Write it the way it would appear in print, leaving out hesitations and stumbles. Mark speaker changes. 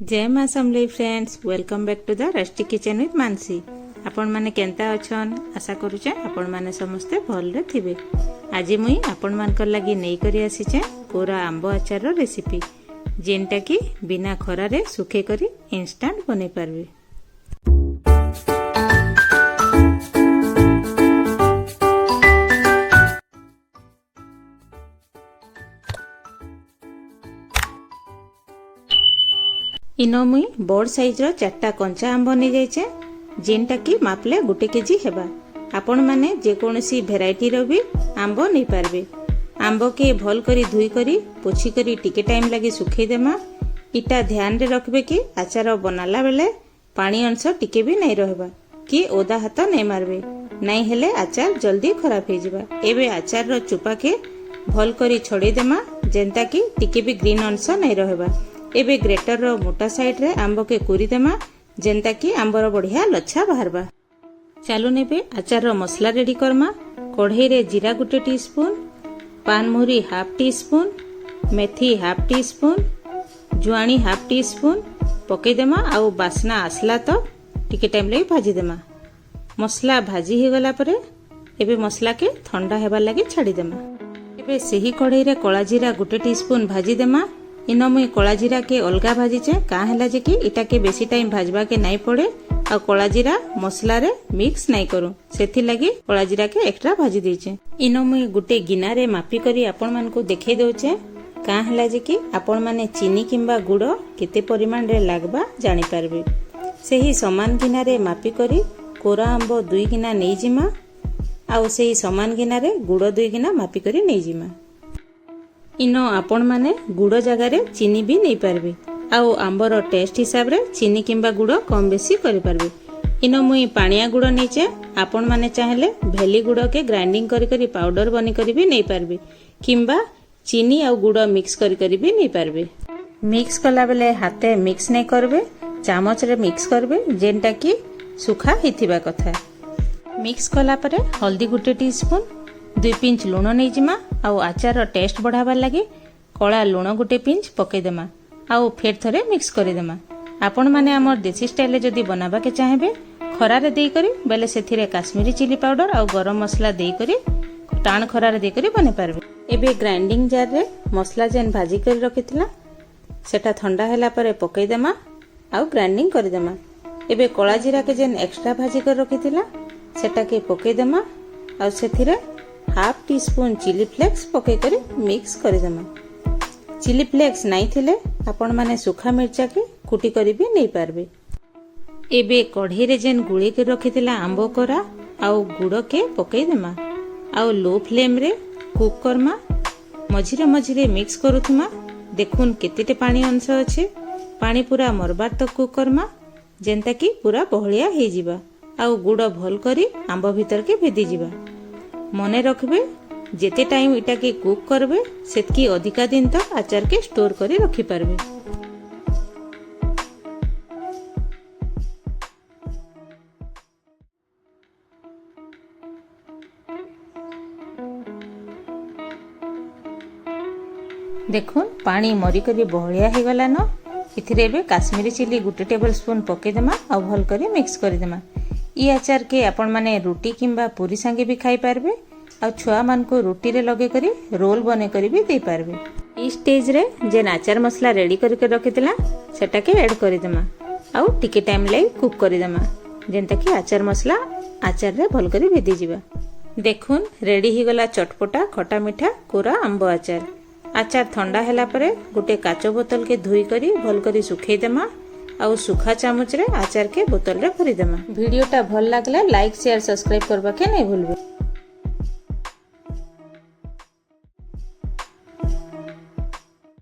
Speaker 1: ଜୟ ମା Samalei friends, welcome back to the Rusty Kitchen with Manasi. ଆପଣମାନେ କେନ୍ତା ଅଛନ୍? ଆଶା କରୁଛେ ଆପଣମାନେ ସମସ୍ତେ ଭଲରେ ଥିବେ। ଆଜି ମୁଇଁ ଆପଣମାନଙ୍କର ଲାଗି ନେଇକରି ଆସିଛେ କୋରା ଆମ୍ବ ଆଚାରର ରେସିପି, ଯେନ୍ଟାକି ବିନା ଖରାରେ ଶୁଖେଇ କରି ଇନଷ୍ଟାଣ୍ଟ ବନେଇ ପାରବେ। ଇନ ମୁଇଁ ବଡ଼ ସାଇଜ୍ର ଚାରିଟା କଞ୍ଚା ଆମ୍ବ ନେଇଯାଇଛେ, ଯେନ୍ଟାକି ମାପଲେ 1 କେଜି ହେବା। ଆପଣମାନେ ଯେକୌଣସି ଭେରାଇଟିର ବି ଆମ୍ବ ନେଇପାରିବେ। ଆମ୍ବକେ ଭଲ କରି ଧୁଇ କରି ପୋଛି କରି ଟିକେ ଟାଇମ୍ ଲାଗି ଶୁଖେଇ ଦେମା। ଇଟା ଧ୍ୟାନରେ ରଖିବେ କି ଆଚାର ବନାଲା ବେଲେ ପାଣି ଅଂଶ ଟିକେ ବି ନାଇଁ ରହିବା କି ଓଦା ହାତ ନାଇଁ ମାରବେ, ନାଇଁ ହେଲେ ଆଚାର ଜଲ୍ଦି ଖରାପ ହେଇଯିବା। ଏବେ ଆଚାରର ଚୋପାକେ ଭଲ କରି ଛଡ଼େଇ ଦେମା, ଯେନ୍ତା କି ଟିକେ ବି ଗ୍ରୀନ୍ ଅଂଶ ନାଇଁ ରହିବା। ଏବେ ଗ୍ରେଟରର ମୋଟା ସାଇଡରେ ଆମ୍ବକେ କୁରିଦେମା, ଯେନ୍ତା କି ଆମ୍ବର ବଢିଆ ଲଚ୍ଛା ବାହାରବା। ଚାଲୁନ୍, ଏବେ ଆଚାରର ମସଲା ରେଡି କର୍ମା। କଢ଼େଇରେ ଜିରା 1 ଟି ସ୍ପୁନ୍, ପାନମହୁରି ହାଫ୍ ଟି ସ୍ପୁନ୍, ମେଥି ହାଫ୍ ଟି ସ୍ପୁନ୍, ଜୁଆଣି ହାଫ୍ ଟି ସ୍ପୁନ୍ ପକେଇଦେମା ଆଉ ବାସ୍ନା ଆସିଲା ତ ଟିକେ ଟାଇମ୍ ଲାଗି ଭାଜିଦେମା। ମସଲା ଭାଜି ହେଇଗଲା ପରେ ଏବେ ମସଲାକେ ଥଣ୍ଡା ହେବାର ଲାଗି ଛାଡ଼ିଦେମା। ଏବେ ସେହି କଢ଼େଇରେ କଳା ଜିରା 1 ଟି ସ୍ପୁନ୍ ଭାଜିଦେମା। ଇନ ମୁଇଁ କଳା ଜିରାକେ ଅଲଗା ଭାଜିଛେ, କାଁ ହେଲା ଯେ କି ଇଟାକେ ବେଶୀ ଟାଇମ୍ ଭାଜବାକେ ନାଇଁ ପଡ଼େ ଆଉ କଳା ଜିରା ମସଲାରେ ମିକ୍ସ ନାଇଁ କରୁ, ସେଥିଲାଗି କଳା ଜିରାକେ ଏକ୍ସଟ୍ରା ଭାଜି ଦେଇଛେ। ଇନ ମୁଇଁ ଗୋଟେ ଗିନାରେ ମାପି କରି ଆପଣମାନଙ୍କୁ ଦେଖେଇ ଦଉଛେ, କାଁ ହେଲା ଯେ କି ଆପଣମାନେ ଚିନି କିମ୍ବା ଗୁଡ଼ କେତେ ପରିମାଣରେ ଲାଗବା ଜାଣିପାରିବେ। ସେହି ସମାନ ଗିନାରେ ମାପି କରି କୋରା ଆମ୍ବ 2 ଗିନା ନେଇଯିମା ଆଉ ସେହି ସମାନ ଗିନାରେ ଗୁଡ଼ 2 ଗିନା ମାପି କରି ନେଇଯିମା। ଇନ ଆପଣମାନେ ଗୁଡ଼ ଜାଗାରେ ଚିନି ବି ନେଇପାରିବେ ଆଉ ଆମ୍ବର ଟେଷ୍ଟ ହିସାବରେ ଚିନି କିମ୍ବା ଗୁଡ଼ କମ୍ ବେଶୀ କରିପାରିବେ। ଇନ ମୁଇଁ ପାଣିଆ ଗୁଡ଼ ନେଇଛେ। ଆପଣମାନେ ଚାହିଁଲେ ଭେଲି ଗୁଡ଼କେ ଗ୍ରାଇଣ୍ଡିଂ କରି କରି ପାଉଡର ବନେଇ କରି ବି ନେଇପାରିବେ କିମ୍ବା ଚିନି ଆଉ ଗୁଡ଼ ମିକ୍ସ କରି କରି ବି ନେଇପାରିବେ। ମିକ୍ସ କଲା ବେଲେ ହାତେ ମିକ୍ସ ନାଇଁ କରିବେ, ଚାମଚରେ ମିକ୍ସ କରିବେ, ଯେନ୍ଟା କି ଶୁଖା ହେଇଥିବା କଥା। ମିକ୍ସ କଲା ପରେ ହଳଦୀ 1 ଟି ସ୍ପୁନ୍, 2 ପିଞ୍ଚ ଲୁଣ ନେଇଯିମା ଆଉ ଆଚାରର ଟେଷ୍ଟ ବଢ଼ାବାର ଲାଗି କଳା ଲୁଣ 1 ପିଞ୍ଚ ପକେଇଦେମା ଆଉ ଫେର୍ ଥରେ ମିକ୍ସ କରିଦେମା। ଆପଣମାନେ ଆମର ଦେଶୀ ଷ୍ଟାଇଲରେ ଯଦି ବନାବାକେ ଚାହିଁବେ ଖରାରେ ଦେଇକରି ବେଲେ ସେଥିରେ କାଶ୍ମୀରୀ ଚିଲି ପାଉଡର ଆଉ ଗରମ ମସଲା ଦେଇକରି ଟାଣ ଖରାରେ ଦେଇକରି ବନେଇ ପାରିବେ। ଏବେ ଗ୍ରାଇଣ୍ଡିଂ ଜାରରେ ମସଲା ଯେନ୍ ଭାଜି କରି ରଖିଥିଲା, ସେଟା ଥଣ୍ଡା ହେଲା ପରେ ପକେଇଦେମା ଆଉ ଗ୍ରାଇଣ୍ଡିଂ କରିଦେମା। ଏବେ କଳା ଜିରାକେ ଯେନ୍ ଏକ୍ସଟ୍ରା ଭାଜି କରି ରଖିଥିଲା, ସେଟାକେ ପକେଇଦେମା ଆଉ ସେଥିରେ ହାଫ୍ ଟି ସ୍ପୁନ୍ ଚିଲି ଫ୍ଲେକ୍ସ ପକେଇ କରି ମିକ୍ସ କରିଦେମା। ଚିଲି ଫ୍ଲେକ୍ସ ନାଇଁ ଥିଲେ ଆପଣମାନେ ଶୁଖା ମିର୍ଚାକେ କୁଟି କରି ବି ନେଇପାରିବେ। ଏବେ କଢ଼େଇରେ ଯେନ୍ ଗୁଳେଇକି ରଖିଥିଲା ଆମ୍ବ କୋରା ଆଉ ଗୁଡ଼କେ ପକେଇଦେମା ଆଉ ଲୋ ଫ୍ଲେମ୍ରେ କୁକ୍ କର୍ମା। ମଝିରେ ମଝିରେ ମିକ୍ସ କରୁଥିମା। ଦେଖୁନ୍, କେତେଟେ ପାଣି ଅଂଶ ଅଛି। ପାଣି ପୁରା ମରବାର ତକ କୁକ୍ କର୍ମା, ଯେନ୍ତା କି ପୁରା ବହଳିଆ ହେଇଯିବା ଆଉ ଗୁଡ଼ ଭଲ କରି ଆମ୍ବ ଭିତରକେ ଭେଦିଯିବା। ମନେ ରଖିବେ, ଯେତେ ଟାଇମ୍ ଇଟାକେ କୁକ୍ କରବେ, ସେତ୍କି ଅଧିକା ଦିନ ତକ ଆଚାରକେ ଷ୍ଟୋର କରି ରଖିପାରିବେ। ଦେଖୁନ୍, ପାଣି ମରିକରି ବହଳିଆ ହେଇଗଲାନ। ଏଥିରେ ଏବେ କାଶ୍ମୀରୀ ଚିଲି 1 ଟେବଲ ସ୍ପୁନ୍ ପକେଇଦେମା ଆଉ ଭଲ କରି ମିକ୍ସ କରିଦେମା। ଇ ଆଚାରକେ ଆପଣମାନେ ରୁଟି କିମ୍ବା ପୁରୀ ସାଙ୍ଗେ ବି ଖାଇପାରିବେ ଆଉ ଛୁଆମାନଙ୍କୁ ରୁଟିରେ ଲଗେଇ କରି ରୋଲ ବନେଇ କରି ବି ଦେଇପାରିବେ। ଇ ଷ୍ଟେଜରେ ଯେନ୍ ଆଚାର ମସଲା ରେଡି କରିକି ରଖିଥିଲା, ସେଟାକେ ଆଡ୍ କରିଦେମା ଆଉ ଟିକେ ଟାଇମ୍ ଲାଗି କୁକ୍ କରିଦେମା, ଯେନ୍ତାକି ଆଚାର ମସଲା ଆଚାରରେ ଭଲ କରି ଭେଦିଯିବା। ଦେଖୁନ୍, ରେଡି ହେଇଗଲା ଚଟପଟା ଖଟା ମିଠା କୋରା ଆମ୍ବ ଆଚାର। ଆଚାର ଥଣ୍ଡା ହେଲା ପରେ ଗୋଟେ କାଚ ବୋତଲକେ ଧୋଇ କରି ଭଲ କରି ଶୁଖେଇ ଦେମା ଆଉ ଶୁଖା ଚାମଚରେ ଆଚାରକେ ବୋତଲରେ ଭରିଦେମା। ଭିଡ଼ିଓଟା ଭଲ ଲାଗଲେ ଲାଇକ୍, ସେୟାର, ସବସ୍କ୍ରାଇବ କରବାକେ ନାଇଁ ଭୁଲବେ।